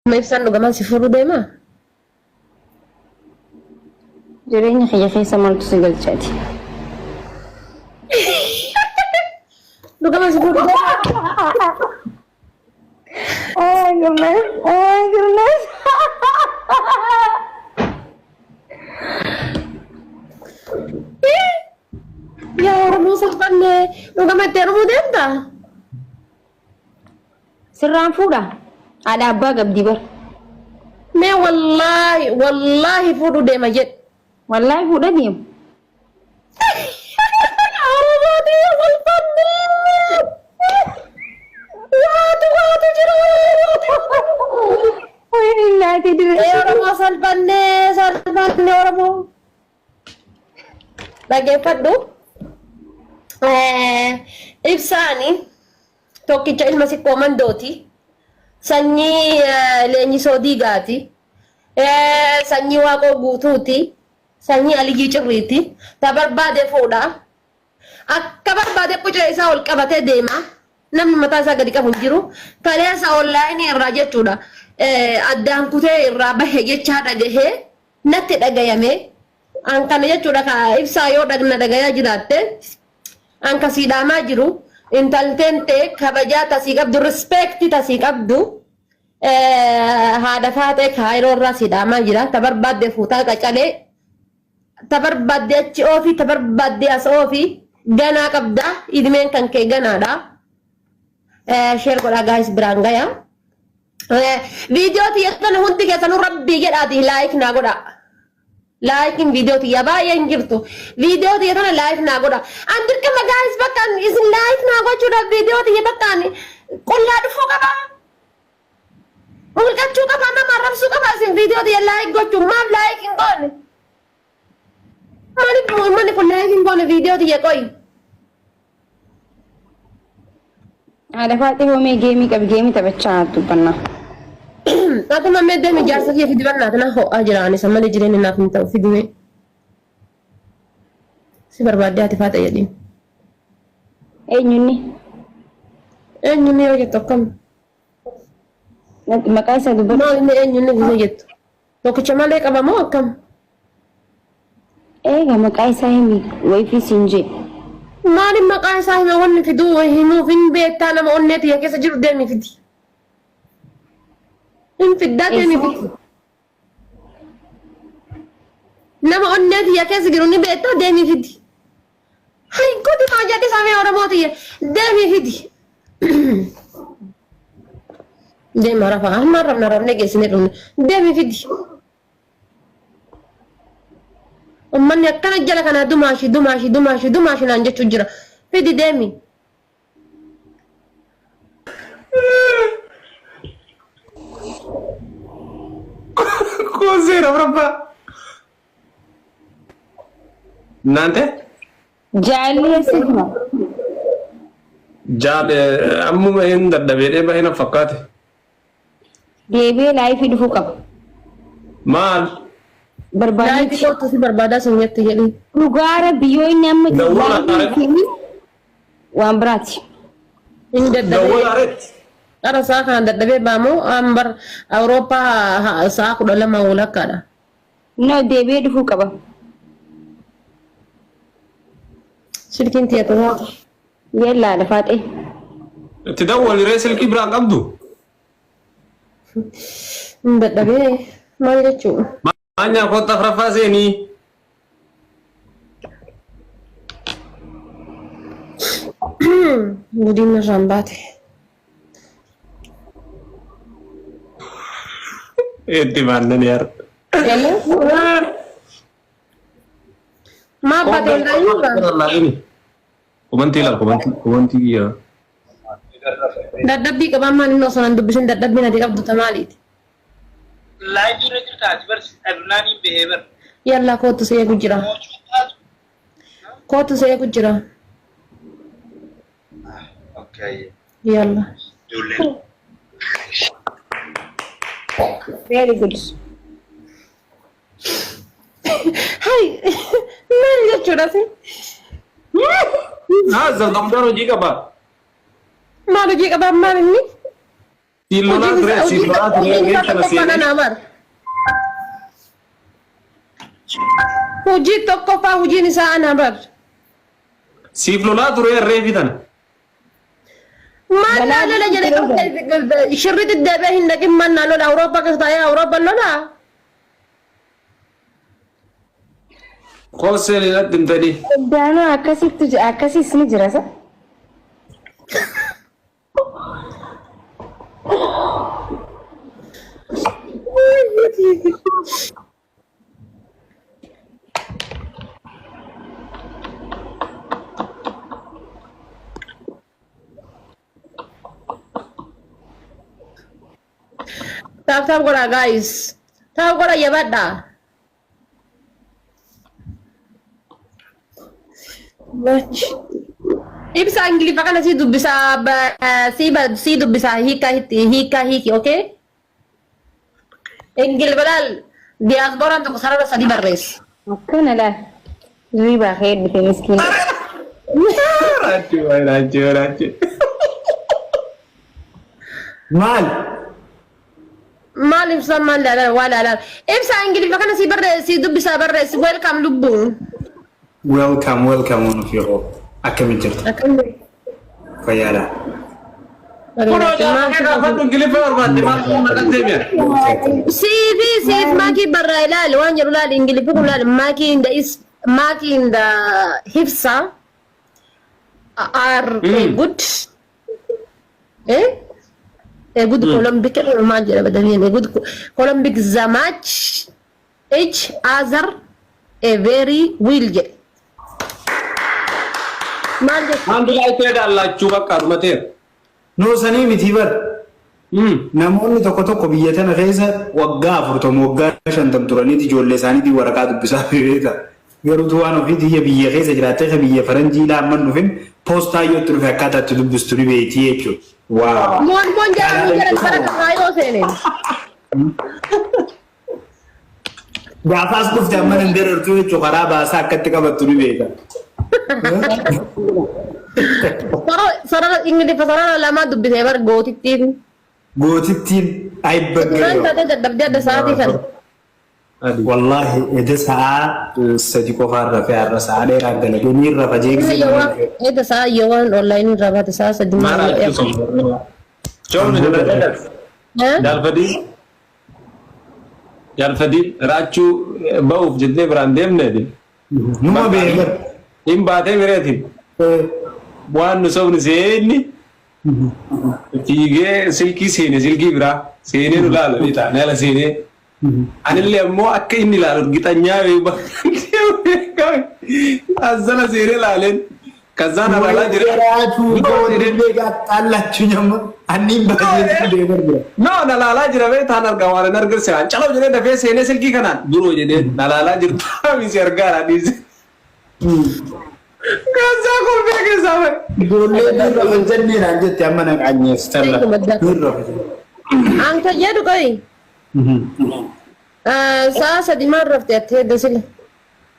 Amma ibsaan dhugamaan si fuudhuu deemaa? Jireenya kiyya keessa maaltu si galchaati? Dhugamaan si fuudhuu deemaa? Oh my goodness. Oh my goodness. Yaa Oromoo salphannee dhugama itti heerumuu deemtaa? Sirraan fuudha. Haadha abbaa qabdi bar. Mee wallaahi wallaahi fuudhu deema jedhi. Wallaahi fuudha deema. Oromoo tiyya salphannee. Waatu waatu jira. Wayii naati dire. Ee Oromoo salphannee salphannee Oromoo. Dhaggeeffadhu. Ibsaani tokkicha ilma sikkoo mandooti. Sanyii leenjisoo diigaati. Sanyii waaqoo guutuuti. Sanyii aliyyii cirriiti. Ta barbaade fuudha. Akka barbaade qucee isaa ol qabatee deema. Namni mataa isaa gadi qabu hin jiru. Kaleessa onlaayinii irraa jechuudha. Addaan kutee irraa bahe jechaa dhagahee natti dhagayame. An kana jechuudha ka ibsaa yoo dhagna dhagayaa jiraatte an ka sii dhaamaa jiru intalteen tee kabajaa tasii qabdu respect tasii qabdu haadha faaxee kaayiroo irraa sii dhaamaa jira ta barbaadde fuutaa qacalee ta barbaadde achi oofi ta barbaadde as oofi ganaa qabda idmeen kan kee ganaadha sheer godhaa gaayis biraan gayaa. Viidiyoo tiyya tana hundi keessanuu rabbii jedhaati like naa godhaa. Laayikiin viidiyoo tiyya baay'ee hin jirtu. Viidiyoo tiyya tana like naa godha. An dirqama gaayis bakka isin like naa gochuudhaaf viidiyoo tiyya bakka ani qullaa dhufuu qaba. Mul'achuu qaba nama arrabsuu qaba isin viidiyoo tiyya like gochuun maaf like hin goone? Maaliif uummanni kun like hin goone viidiyoo tiyya qoyi? Haadha faaxee hoomee geemii qabi geemii taphachaa dubbannaa. Ati mammee deemi jaarsa kiyya fidi barnaata na ho'aa jira ani san malee jireenya naaf hin ta'u fidimee. Si barbaaddee haati faaxee jedhiin. Eenyunni? Eenyunni yoo jettu akkam? Maqaa isaa dubbadhu. Maal inni eenyunni gisee jettu? Tokkicha malee qaba moo akkam? Eega maqaa isaa himi wayifii siin jee. Maaliif maqaa isaa hima wanni fiduu himuuf hin beektaa nama onnee tiyya keessa jiru deemi fidi. Hin fiddaa deemi fidi. Nama onnee tiyya keessa jiru ni beektaa deemi fidi. Hay godi maa jedhi samee Oromoo tiyya deemi fidi. Deema rafa amma rafna rafnee geessinee dhumne deemi fidi. Ummanni akkana jala kanaa dumaashi dumaashi dumaashi dumaashi naan jechuu jira. Fidi deemi. Koseera afraffaa. Naante? Jaalli eessa jira? Jaal ammuma hin dadhabeedhee baay'ee na fakkaate. Deebi'ee laayifii dhufuu qaba. Maal? Laayifii Barbaadeeti. kootu si barbaadaa sin jette jedhi. Dhugaa rabbi yoo inni amma Dawwala laayifii aretti. hin waan biraati. Hin dadhabee. Dawwala aretti. Qara sa'a kana dadhabee baamoo ambar Awurooppaa sa'a 12 walakkaadha. No deebi'ee dhufuu qaba. Silkiin tiyya tasaata. Yallaa lafaaxee. Itti dawwali ree silkii biraan qabdu. Hin dadhabee maal jechuu? Maanyaa kootta afraffaa seenii. Gudiin irraan baate. Itti baannani har'a. Yalla. Maa baate wallaahi irraa? Komantii ilaal komantii komantii yaa. Dadhabbii qabaan maal inni osoo nan dubbisin dadhabbiin ati qabdu ta maaliiti? Laayivii irra jirta ati bar si dhabnaan hin bahee bar. Yallaa kootu si eegu jira. Moocuutaatu. Kootu si eegu jira. Okay. Yalla. Ijoolleen. Very good. Hay maal jechuudha si? Haa zamdamdaan hojii qaba. Maal hojii qabaan maal inni? Siin lolaa ture, siin lolaa ture, Hojiin isaa reef kana tokkoffaa seenee. anaa bar. Hojii tokkoffaa hojiin isaa anaa bar. Siif lolaa ture reefi tana. Maal naa lola jedhe qabdee shirriitti deebi'ee hin dhaqin maal naa lola Awurooppaa keessa taa'ee Awurooppaa lola. Kooseen hin addimtanii. Daanoo akkasittu akkasis ni jira sa. Tap tap godhaa guys. Tap godhaa jabaadhaa. Ibsa Ingiliffa kana si dubbisaa si dubbisaa hiika hiika hiiki okay? Ingiliffa laal diyaaspooraan tokko sarara sadi barreessa. Akkana laal. Zuibaa kee dhufe miskiina. Raachuu raachuu raachuu. Maal? Maal ibsa maal laalaan waa laalaan. Ibsa Ingiliffa kana si barreessi si dubbisaa barreessi welcome lubbuun. Welcome, welcome one of your akkamitti jirtu? Akkam Fayyaadha. Kunoo jaarraa gaafadhu Ingiliffa barbaadde maal kun maxxansee mi'a? Siifi siif maakii barraa ilaali waan jedhu ilaali Ingiliffi kun ilaali maakii in the is maakii in the hibsa are a good eh a good Colombic maal jedha badameen a good Colombic the match each other a very well jedhe maal jedhu Maal biraa itti edaallachuu bakka dhumateera. Noo sanii miti bar. Namoonni tokko tokko biyya tana keessa waggaa 40 waggaa 50 turaniiti ijoollee isaaniitiin waraqaa dubbisaa beekta. Garuutu waan ofii tiyya biyya keessa jiraattee ka biyya faranjii laamman dhufin poostaa yoo itti dhufe akkaataa itti dubbistu ni beekti jechuudha. Waaw. Moon moon jedhamu jedhan bara kaayoo seene. Gaafa as dhufte amma nan darartuu jechuudha karaa baasaa akkatti qabattu ni beeka. Sarara Ingiliffa sarara lamaa dubbisee bar gootittiin. Gootittiin Maal ayibbaggayoo. taatee dadhabdee adda sa'aatii kana. Wallaahi eda sa'aa 3 qofaan rafee har'a sa'aa dheeraa dalagee ni rafa jeeqsee Yoo edda sa'a yoo waan onlaayinii irraa baate sa'a 3 Maal maal raachuu sun? Coomni dabalata. Jaalfadii. Jaalfadii raachuu ba'uuf jettee biraan deemne. Numa beekar. Hin baatee bireetiin. Waan nu sobni seenni fiigee silkii seene silkii biraa seenee nu laala beektaa ala seenee. Anillee ammoo akka inni ilaalu gixanyaa azzala seenee laaleen kazzaan alaalaa jira. Raachuu gootee xaallachuu nyamma anniin baay'ee beekar jira. No, na laalaa jira beektaa argaa waan hin argirse waan calaw jedhee dafee seenee silkii kanaan duroo jedhee na laalaa jirta misi argaa dhiise. Kazzaa kolfee keessaa bahe. Ijoollee ni rafa jennee naan jette amma na qaanyeessitalla. Ni rafa jenne. Anka jedhu qoyi. Sa'a 3 maal rafte ati hedda sila.